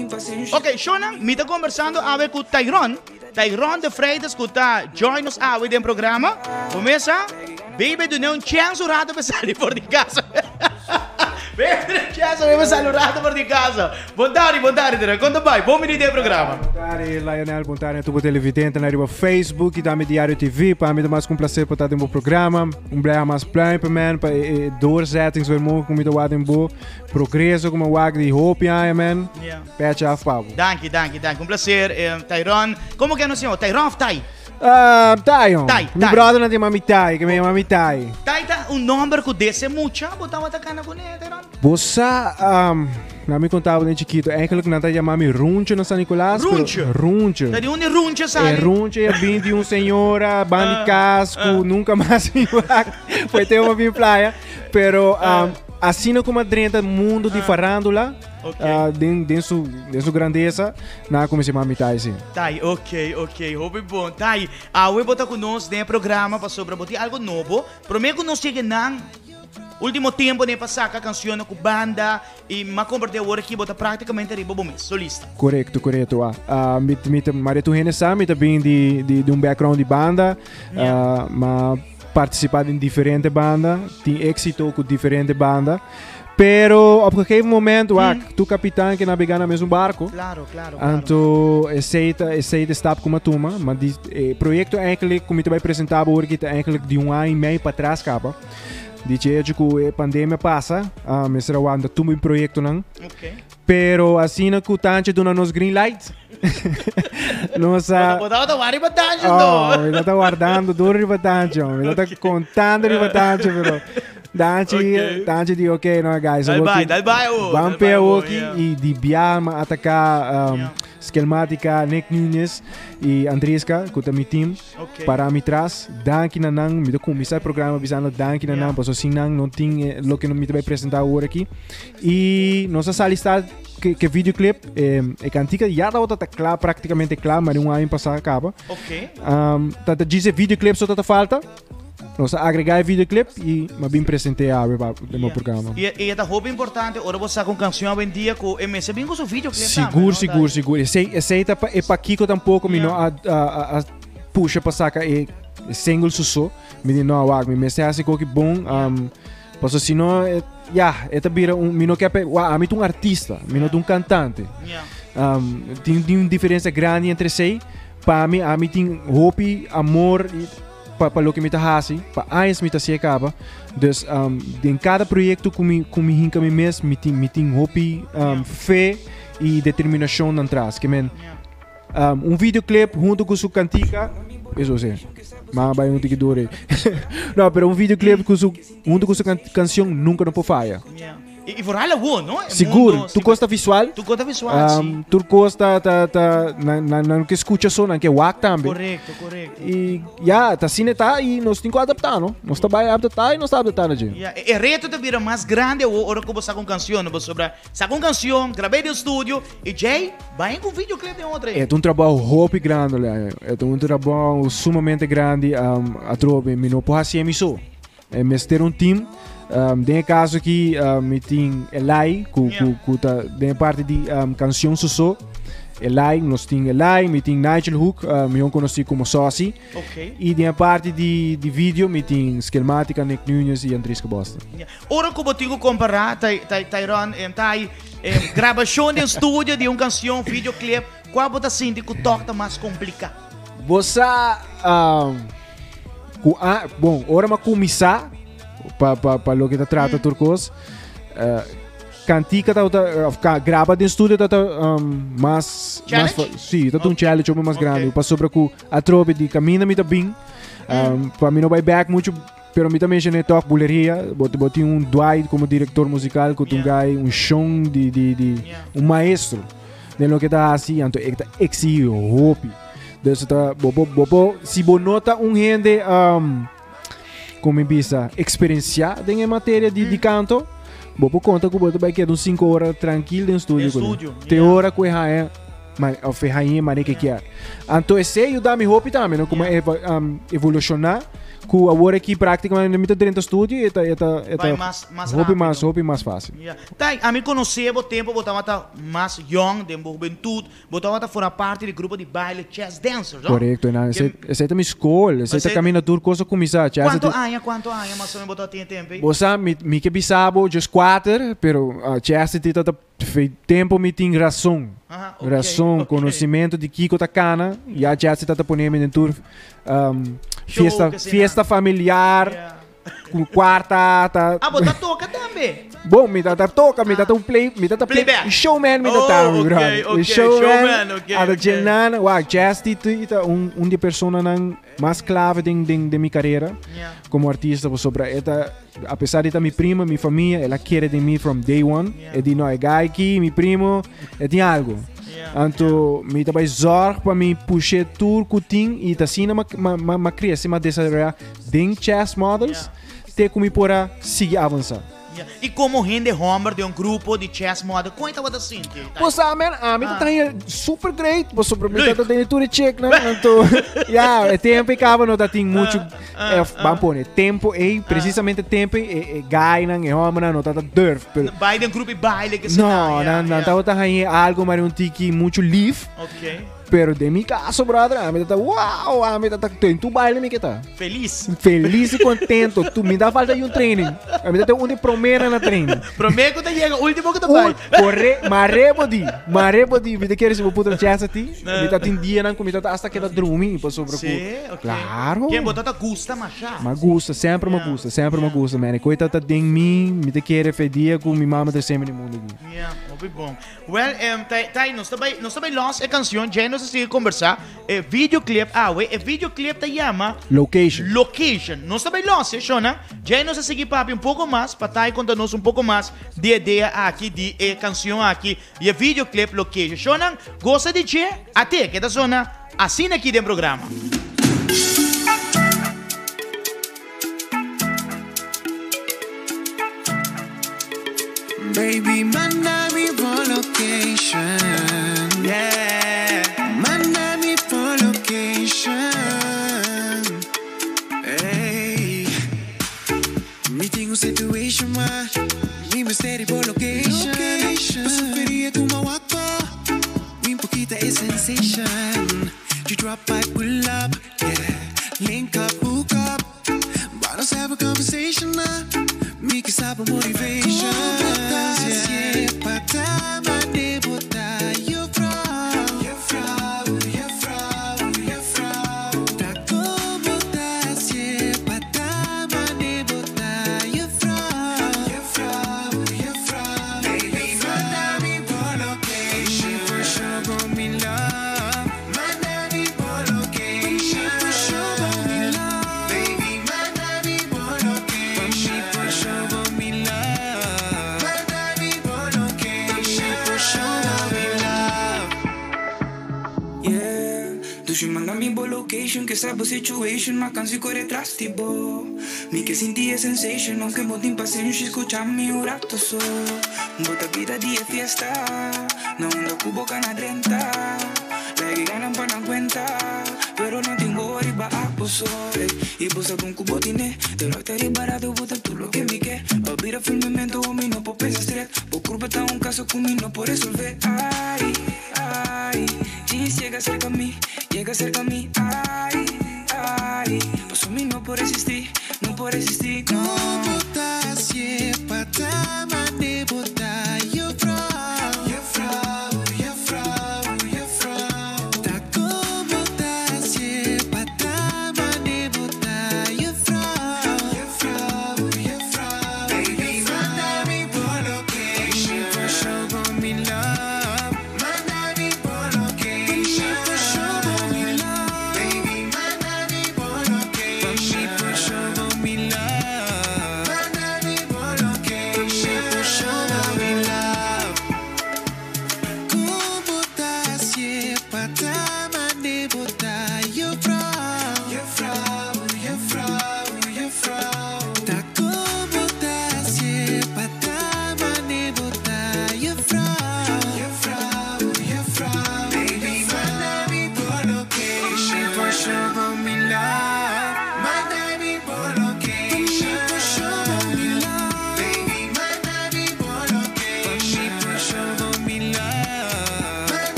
Ok, shownan, mi ta conversando awe cu Tyron. Tyron de Freitas cu ta join nos awe den programa. Bo mesa, baby dune un chance un rato pa sali for di casa. Baby dune un chance pa sali un rato for di casa. Bon tardi, bon tardi Tyron. Con ta bai? Bon bini den programa. Bon tardi Lionel, bon tardi na tur bo televidente na riba Facebook y tambe Diario TV. Pa mi ta mas cu un placer pa ta den bo programa. Un blij mas pluimpe man pa e doorzettings weer mogen cu mi ta wak den bo. Progreso ku mi wak di hopi aña man. Yeah. Petje af pa bo. Danki, danki, danki. Un placer, eh, Tyron. Komo ke nos yama? Tyron of Tai? Uh, Tai, hom. Tai, Mi Tai. brother na yama mi Tai, ke mi yama mi Tai. Tai ta un nomber ku dese mucha bo tabata kana kuné, Tyron? Bo sa, um, na mi kontaba den chikito, eigenlijk nan ta yama mi Runcho na San Nicolas. pero- Runcho? Runcho. Ta di unda Runcho sali? E Runcho ya bin di un señora, ban di cas, ku nunca mas mi wak. Foi te uma bin playa. Pero um, asina como drenta mundo di farándula, den, den, su, den su grandeza, na como se mami Tai sí. Tai, ok, ok, hopi bon. Tai, awe bo ta ku nos den e programa pasobra bo tin algo nobo. Prome ku nos yega nan, ultimo tempo ne pa saka cancionnan ku banda y m'a komprende awor aki bo ta praktikamente riba bo mes, solista. Korekto, korekto. Ah, ah, mi, mi ta, mare tu hende sa, mi ta bin di, di, di un background di banda, ah, ma Participa den diferente banda, tin éxito cu diferente banda. Pero op gegeven moment, wak, tu capitán ke navega na mesun barco. Claro, claro, claro. Anto esey ta esey ta stap ku m'a tuma, ma di e proyecto eigenlijk ku mi ta bai presenta bo awor aki ta eigenlijk di un aña y mei patras kaba. Dichi hecho ku e pandemia pasa, ah, mester a wanta tumba e proyectonan. Okay. Pero asina ku Tanchi duna nos green light, nos a... Bo tabata wak riba Tanchi Oh, mi tabata wardando duro riba Tanchi, oh. Mi tabata kontando riba Tanchi, pero Tanchi, Okay. Tanchi di ok, no guys, Dal awoki bai, dal bai awo, ban dal pe bai awo, awoki yeah. i di bia m'a ataka Skelmatica, Nick Nunes i Andriska, ku ta mi team. Okay. Para mi tras, danki na nan. Mi ta kuminsá e programa bisando danki na nan, pasobra sin nan no tin eh, loke mi ta bai presentá awor aki. I nos a sali sta ke, ke videoclip, eh, e kantika ya tabata ta kla, praktikamente kla, maar un aña pasá kaba. Okay. Ta ta djis e videoclip so ta ta falta. Nos a agregá e videoclip i m'a bin present'é awe pa den bo programa. I e ta hopi importante ora bo saka un kanshon awendia ku e mester bin ku su videoclip tambe, Sigur, no? sigur, sigur. Esei, esei ta pa e pakiko tampoko mi no a, a, a, a pusha pa saka e single su so. Mi di no, wak, mi mester hasi koki bon. Um, paso si no, e, ya, e ta bira un, mi no ke pe, wak, ami ta un artista, mi no ta un kantante. Um, tin, tin un diferensia grandi entre esei. Pa mi, ami tin hopi amor i pa, pa loke mi ta hasi, pa añas mi ta hasi e kaba. Dus, um, den kada proyekto ku mi, ku mi hinka mi mes, mi tin, mi tin hopi, um, fe i determinashon nan tras. Ke men, um, un videoclip hunto ku su kantika, eso si, ma bai un tiki duro ei. No, pero un videoclip ku su, hunto ku su kanshon nunka no por faya. I vooral awor, no? E Sigur, mundo, tur kos ta visual. Tur kos ta visual, si. Tur kos ta, ta, ta, nan, nan, nan ke skucha so, nan ke wak tambe. Korekto, korekto. I ya, ta asina e ta i nos tin ku adaptá, no? Nos ta bai adaptá i nos ta adaptá na dje. Ya, e, e reto ta bira mas grandi awor ora ku bo saka un kanshon, no? Pasobra saka un kanshon, grab'é den studio i djei bai ku videoclip den otro. E ta un trabou hopi grandi, Leon. E ta un trabou sumamente grandi. Atrobe mi no por hasié mi so. E mester un team. Den e caso aki mi tin Elai cu, yeah. cu, cu ta den e parte di canción soso. Elai, nos tin Elai, mi tin Nigel Hook, mihor conocí como Saucy. Okay. Y den e parte di, di video mi tin Skelmatica, Nick Nunes y Andriska Boston. Yeah. Ora cu bo tin cu compara, Tyron, Ty, grabacion den studio di un canción, videoclip, cua bo ta sinti cu toch ta mas complica? Bo sa, Ku a, bon, ora m'a kuminsá pa, pa, pa loke ta trata tur kos, eh, kantika tabata, of ka, graba den studio tabata um, mas, mas Challenge? fa- sí, tabata un challenge hopi mas Ok. grandi. Pasobra ku atrobe di kaminda mi ta bin, um, pa mi no bai bek muchu, pero mi ta menshoné tòg Buleria, bo, bo tin un Dwight komo direktor musikal ku ta un guy, un shon di, di, di, un maestro den loke e ta hasi, anto e ta eksihí hopi. Dus ta bo bo bo bo si bo no ta un hende um, como mi bisa experiencia den e materia di, di canto, bo por conta cu bo ta bai keda un 5 hora tranquil den studio. Den studio, Te ja. ora cu e haña. Of e hañ'é manera ke kier. Anto esei yuda mi hopi tambe, no? Kuma evoluciona ku awor aki práktikamente mi ta drenta studio i e ta e ta e ta hopi mas hopi mas fásil. Ya. Tai, ami konosé bo tempu bo tabata mas yòn den bo hubentut, bo tabata forma parti di grupo di baile Chess Dancers, no? Korekto, nan esei esei ta mi skol, esei ta kaminda tur kos a kuminsá. Chess Kuantu aña, kuantu aña mas o menos bo tabatin e tempu ei? Bo sa, mi mi ke bisa bo djes kuater, pero Chess ta ta Fe tempo mi tin rason. Rason, conocimento di kico ta cana. Ya Jesse ta ta pone mi den tur fiesta, fiesta familiar. Cu cuarta ta. Ah, bo ta toca tambe? Bon, mi ta ta toca, mi ta ta un play, mi ta ta play. Playback. Showman mi ta ta, mi brother. Showman, ok, Ata ok. Jenan, wak, Jesse ta un di personanan mas clave den mi carera. Como artista pasobra e ta a pesar di ta mi primo mi famia el a kere den mi from day one e di no e guy aki mi primo e tin algo anto mi ta bai zorg pa mi pushe tur ku tin i ta asina ma ma ma crece ma desaroya den Chess Models te ku mi por a sigui avansa. I komo hende hòmber den un grupo di Chess Model, kon e tabata sinti? Bo sa men, ami ta traha super great, pasobra mi ta tene tur e chicknan, anto ya, e tempo ei kaba no ta tin muchu, ban pone, tempo ei, precisamente tempo ei, e guynan, e hòmbernan no ta ta durf, pero. Bai den grupo i baile ke sina. No, nan nan tabata haña algo mari un tiki muchu lief. Pero den mi caso, brother, ami ta ta wow, ami ta ta ten tu baile mi ke ta. Feliz. Feliz y contento. Tu mi da falta un training. Ami ta ta un di promera na training. Prome ku ta yega, ultimo ku ta bai. Corre, mare bo di, mare bo di. Mi ta kere si bo putra chance a ti. Mi ta tin dianan ku mi ta ta hasta keda drumi pasobra ku. Sí, ok. Claro. Ken bo ta ta gusta masha. Ma gusta, semper ma gusta, semper ma gusta, man. E koi ta ta den mi, mi ta kere fe dia ku mi mama ta semi di mundo aki. Yeah, hopi bon. Well, Tai, nos ta bai, nos ta bai los e cancion, djei nos a sigui conversa. E videoclip awe, e videoclip ta yama Location. Location. Nos ta bai los e, shona. Djei nos a sigui papia un poco mas, pa Tai conta nos un poco mas di e idea aki, di e cancion aki, di e videoclip Location. Shona, gosa di dje, ate, ke ta sona asina aki den programa. Baby, manda mi bo location. Yeah. Manda mi bo location. Hey. Mi tin un situation ma mi mester di bo location. Pa suferia ku mi wak Mi un pokita e sensation. You drop by, pull up, yeah. Link up, hook up. But let's have a conversation now. Mi ke sa bo motivation. Yeah. Pa ta mande bo ta juffrouw. Juffrouw, juffrouw, juffrouw. Ta kon bo ta hacié pa ta mande bo ta juffrouw. Juffrouw, juffrouw. Baby, manda mi bo location. Mi por show bo mi love. Manda mi bo location. Mi por show bo mi love. Baby, manda mi bo location. Mi por show bo mi love. Manda mi bo location. Mi por show bo mi love. Yeah, dushi manda mi bo location, ke sa bo situation, ma kansi kore tras di bo. Mi ke sinti e sensation, aunke bo tin pasenshi, skucha mi un rato so. Bo ta bida di e fiesta, na unda ku bo kana drenta. Like ganan pa nan kuenta, pero no tin goa riba abo so. Ey, i bo sa kon ku bo tine, te ròk ta riba rato, bo ta tur loke mi ke. Pa bira firmemente, homi no por pensa stret, bo kurpa ta un kaso ku mi no por resolve. Ay, ay, djis yega serka mi, yega serka mi. Ay, ay, paso mi no por resistí, no por resistí, no. Kon bo ta hacié pa ta mande bo ta juffrouw? Juffrouw, juffrouw, juffrouw. Ta kon bo ta hacié pa ta mande bo ta juffrouw? Juffrouw, juffrouw, Baby, manda mi bo location. Mi por show bo mi love. Manda mi bo location. Mi por show bo mi love.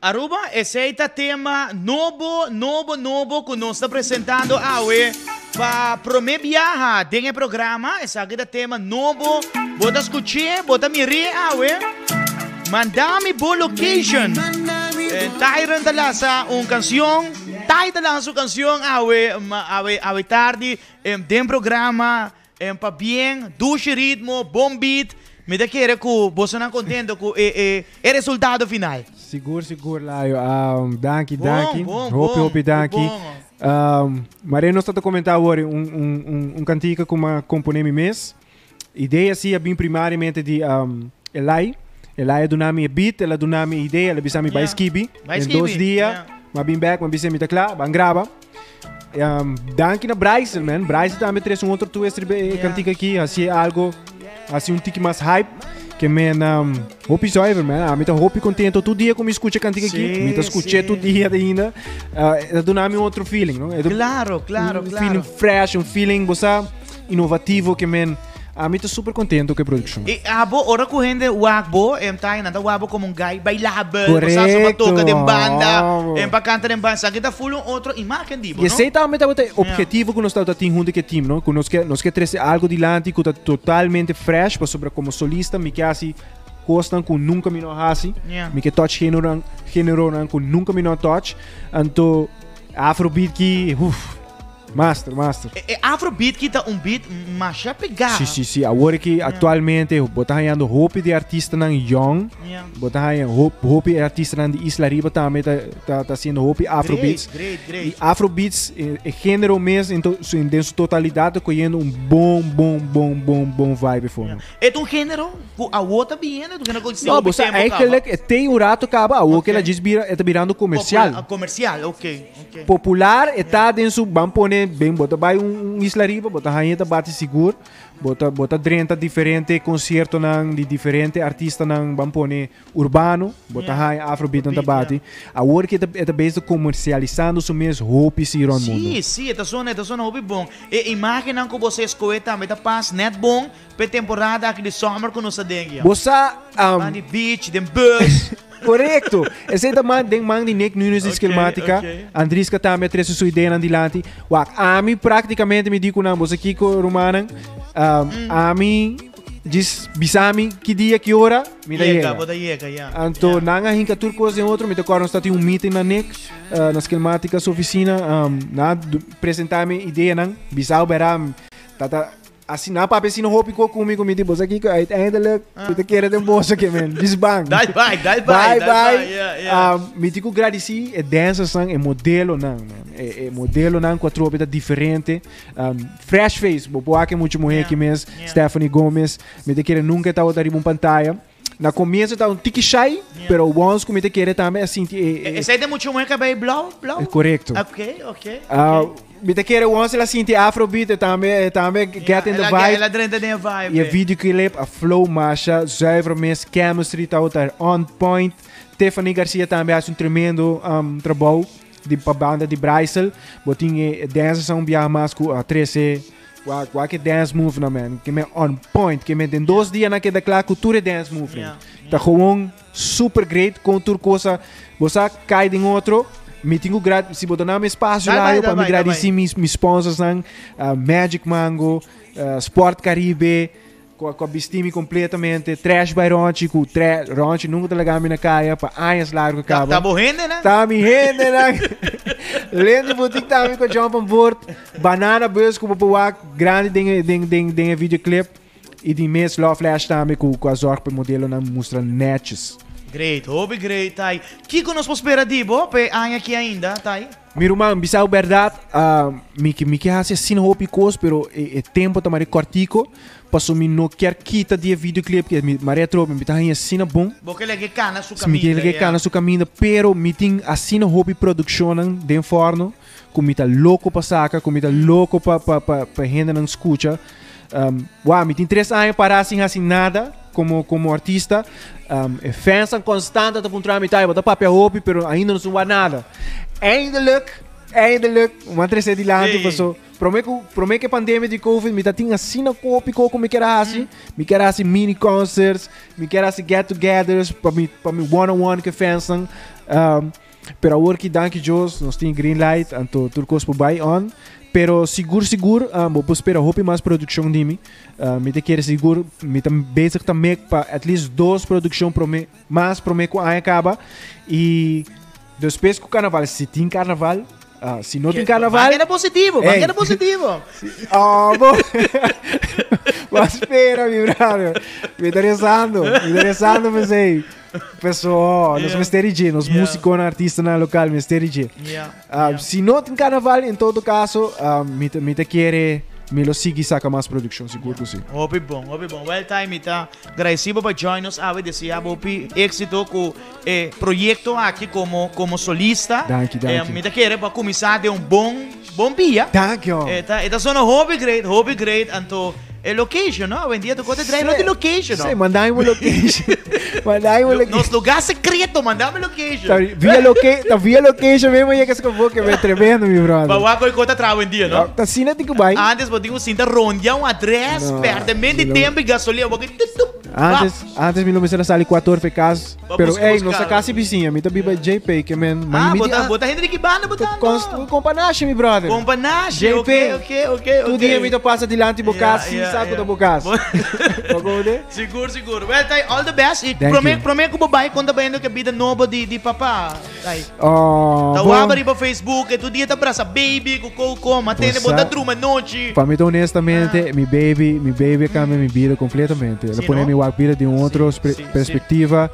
Aruba, esey ta tema nobo, nobo, nobo cu nos ta presentando awe pa prome biaha den e programa. Esaki ta tema nobo. Bo ta scuch'e, bo ta mir'e awe. Manda mi bo location. Tyron ta lansa un cancion. Ty ta lansa su cancion awe, awe, awe tardi den programa. Pabien, dushi ritmo, bon beat. Mi ta kere ku bosonan kontento ku e e e resultado final. Sigur sigur Layo. Danki Bon, danki. bon, Hopi bon. hopi danki. Bon. Mare nos ta ta komentá awor un un un un kantika ku m'a komponé mi mes. Idea si a bin primariamente di Elai. Elai a duna mi e beat, el a duna mi e idea, el a bisa mi bai skibi. Bai En dos skibi, dia yeah. m'a bin bek, m'a bisa mi ta kla, ban graba. Danki na Bryson, man. Bryson tambe trece un otro twist riba e cantica aki. Haci algo, haci un tiki mas hype. Ke men, hopi zuiver, man. Ami ta hopi contento tur dia cu mi scucha cantica aki. Sí, Mi ta scuché sí. tur dia ainda. E ta duna mi un otro feeling, no? E ta Claro, claro, un claro. feeling fresh, un feeling, bo sa, innovativo ke men. Ami ta super contento cu e produccion. I abo, ora cu hende wak bo, em ta nan ta wak bo como un guy bailabel, bo sa so pa toca den banda, Correcto. em pa canta den banda. Esaki ta full un otro imagen di bo, Y no? esey tambe tabata e objetivo cu nos tabata tin hunto cu e team, no? Cu nos ke, nos ke trece algo dilanti cu ta totalmente fresh, pasobra como solista mi ke haci cosnan cu nunca mi no a haci. Mi ke touch generonan, generonan cu nunca mi no a touch. Anto Afrobeat ki, uff. Master, master. E afrobeat ki ta un beat masha pegá. Si, si, si. Awor ki actualmente bo ta hañando hopi di artistanan young. Bo ta haña hopi artistanan di Isla Riba tambe ta, ta, ta haciendo hopi afrobeats. Great, great, great. Y afrobeats, e género mes en to, su, den su totalidad ta cogiendo un bon, bon, bon, bon, bon vibe for. E ta un género ku awor ta biendo, un género ku No, hopi bo sa tempo kaba. eigenlijk e te un rato kaba, awor ke la Ok. djis bira, e ta birando comercial. Popula- comercial, ok. Popular e ta den su ban pone ben bo ta bai un un isla riba bo ta haña ta bati sigur bo ta bo ta drenta diferente conciertonan di diferente artistanan ban pone urbano bo ta haña afrobeat nan ta bati awor ke e ta bezig ta comercialisando su mes hopi si rond mundo. Si si e ta sona e ta sona hopi bon e imagennan ku bo sa escohe tambe ta pas net bon p'e temporada aki di summer ku nos ta den ya Bo sa ban di beach den bus. Korekto! Esei ta man den man di Nick Nunes di Skillmatica. Ok, ok. Andriska tambe a trese su ideanan dilanti. Wak, ami praktikamente mi di ku nan, boso kiko rumannan, ami djis bisa mi ki dia, ki ora, mi ta Yega, yega. bo ta yega, ya. Anto Ya. nan a hinka tur kos den otro. Mi ta kòrda nos ta tin un meeting na Nick, na Skillmatica su ofisina. Nan a presenta mi ideanan. Bisao bera, ta ta Asina papia asina hopi ko kumi ku mi di boso kiko uiteindelijk mi ta kere den boso ke men dis bang. Dal bai, dal bai, Bai dal bai. bai, yeah, yeah. Mi tin ku gradisí e dancersnan, e modelonan man. E e modelonan ku atrobe ta diferente. Fresh face, bo por wak e mucha muhé aki mes, Stephanie Gomez. Mi ta kere nunka e tabata riba un pantaya. Na comienzo ta un tiki shy, pero once cu mi ta kere tambe a sinti e, e, Esey ta mucho mujer cabello blauw, blauw? E correcto. Ok, ok. Ah, mi ta kere once el a sinti afrobeat, e tambe, e tambe get in the vibe. El a drenta den e vibe. E videoclip a flow masha, zuiver mes, chemistry tabata on point. Tiffany Garcia tambe haci un tremendo trabou di pa banda di Brycel. Bo tin e dancers un biaha mas cu a trece Wak, wak e dance move nan man. Ke men on point. Ke men den dos dia nan keda kla ku tur e dance move nan. Ta gewoon super great kon tur kosa. Bo sa kai den otro. Mi tin ku grad si bo ta na mi espacio Dai bai, layo dai pa mi bai, dai gradisi bai. mi mi sponsors nan. Magic Mango, Sport Caribe. Ku a bisti mi completamente. Trash by Ronchi ku tra Ronchi nunca ta laga mi na kaya pa añas largo Ta, kaba. ta bo hendenan? Ta mi hendenan. Lendy Boutique tambe ku a jump on board. Banana Bus ku bo por wak grandi den e den den den e videoclip. I di mes Love Flash tambe ku ku a zorg pa e modelonan mustra netjes. Great, hopi great, Tai. Kiko nos por spera di bo pa e aña aki ainda, Tai? Mi ruman, bisa bo berdad, mi ke mi ke hasi asina hopi kos, pero e e tempo ta mari kòrtiko, paso mi no kier kita di e videoclip ke mi mari atrobe mi ta haña asina bon. Bo ke lege kana su Mi ke kaminda, lege ya. kana su kaminda, pero mi tin asina hopi produkshonnan den fòrno ku mi ta loko pa saka, ku mi ta loko pa pa pa pa hendenan skucha. Wou, mi tin tres aña pará sin hasi nada komo komo artista. E fansnan konstant ta puntra mi, Tai, bo ta papia hopi, pero ainda no sun wak nada. Eindelijk, eindelijk, mi a trese dilanti paso prome ku prome ku e pandemia di covid mi ta tin asina hopi kos ku mi kier a hasi. Mi kier a hasi mini concerts, mi kier a hasi get togethers pa mi pa mi one on one ku e fansnan. Pero awor ki danki Dios, nos tin green light, anto tur kos por bai on. Pero sigur sigur, bo por spera hopi mas produkshon di mi. Mi ta kere sigur, mi ta bezig ta mek pa at least dos produkshon prome, mas prome ku aña kaba. I despues ku karnaval, si tin karnaval, si no tin karnaval. Ban keda positivo, ban keda positivo. Oh, bo. Bo spera, mi brother. Mi ta rezando, mi ta rezando p'esei. Peso, nos mester di dje, nos músiconan, artistanan local mester di dje. Si no tin carnaval, en todo caso, mi ta kere, mi lo sigui saca mas produccion, sigur cu si. Hopi bon, hopi bon. Well time, mi ta agradeci bo pa join nos awe, desea bo hopi exito cu e proyecto aki como, como solista. Danki, danki. Mi ta kere bo a cuminsa den un bon, bon pia. Danki, hom. E ta sona hopi great, hopi great, anto E location, no? Awendia tu kote trae no di location, no? Sí, mandai un location. Mandai un location. Nos lugar secreto, mandame location. Ta via loca ta via location mesmo yega se bo que tremendo, mi brother. Pa wak koi kota trae awendia, no? Ta asina tin ku bai. Antes bo tin ku sinta rondia un adres, No, perde mente mi lo- tempo y gasolina, bo ke tup tup. Antes, antes mi lo mester a sali 4 or fe cas. Pa Pero busca ey, busca. nos ta casi bisiña. Mi ta biba JP, ke men. Ah, mi bo di, ta, ah, bo ta hende di ki banda bo ta? Cons, compa Nashe, mi brother. Compa Nashe, JP. ok, ok, ok, ok. Tu dia mi ta pasa dilanti bo Yeah, cas, sin yeah, sa ku yeah. ta bo cas. Bo- Bo kode? Sigur, sigur. Well, Tai, all the best. Y Thank prome, you. prome ku bo bai konta bayendo ke bida nobo di, di papa. Tai. Oh, Ta bo- waba riba Facebook, e tu dia ta brasa baby ku koko, ma tene bo ta druma nochi. Pa mi ta honestamente, mi baby, mi baby a cambia mi bida completamente. El a Sí, pone no? mi wak bida di un otro Sí, sí, sí. perspectiva.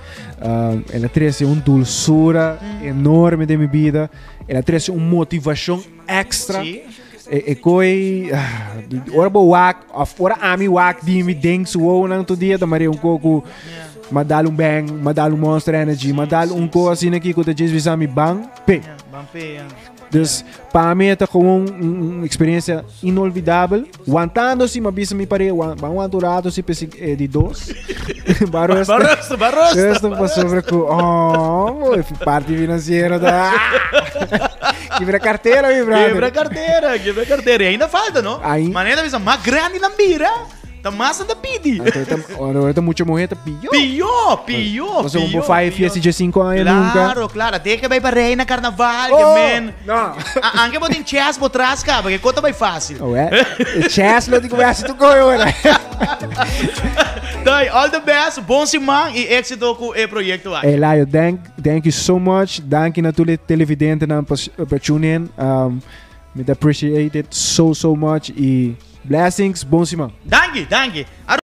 El a trece un dulzura enorme den mi bida. El a trece un motivacion extra. Sí. E, e koi, ah, ora bo wak, of ora ami wak di mi den su wowonan tur dia, ta mari un koku, ma dal un bang, ma dal un Monster Energy, ma dal un ko asina ki ku ta djis bisa mi ban pe. Ja, ban pe, ja. Dus pa mi e ta gewoon un experiencia inolvidabel. Wantando si, ma bisa mi pare, ban wanta un rato si pesi eh, di dos. Ban rusta. Ban rusta, ban rusta. Rusta pasobra ku, oh, parti financiero ta. Kibra cartera, mi brother. Kibra cartera, kibra cartera. Y ainda falta, no? Ai. Manera bisa mas grande nan bira, ta mas nan ta pidi. Anto ta, ora ta mucha mujer ta piyo. Piyo, piyo, Pasobra piyo. bo fai piyo. fiesta dje cinco aña nunca. Claro, claro. Te que bai pa reina carnaval, Oh, que men. no. Anke bo tin chess bo tras caba, que cota bai fácil. Oh, eh. Chess lo digo, si tu coge ora. Dai, all the best, bon siman y éxito cu e proyecto aki. Hey, Layo, thank you so much. Danki na tur e televidentenan pa tune in. Mi ta appreciate it so, so much. Y blessings, bon siman. Danki, danki.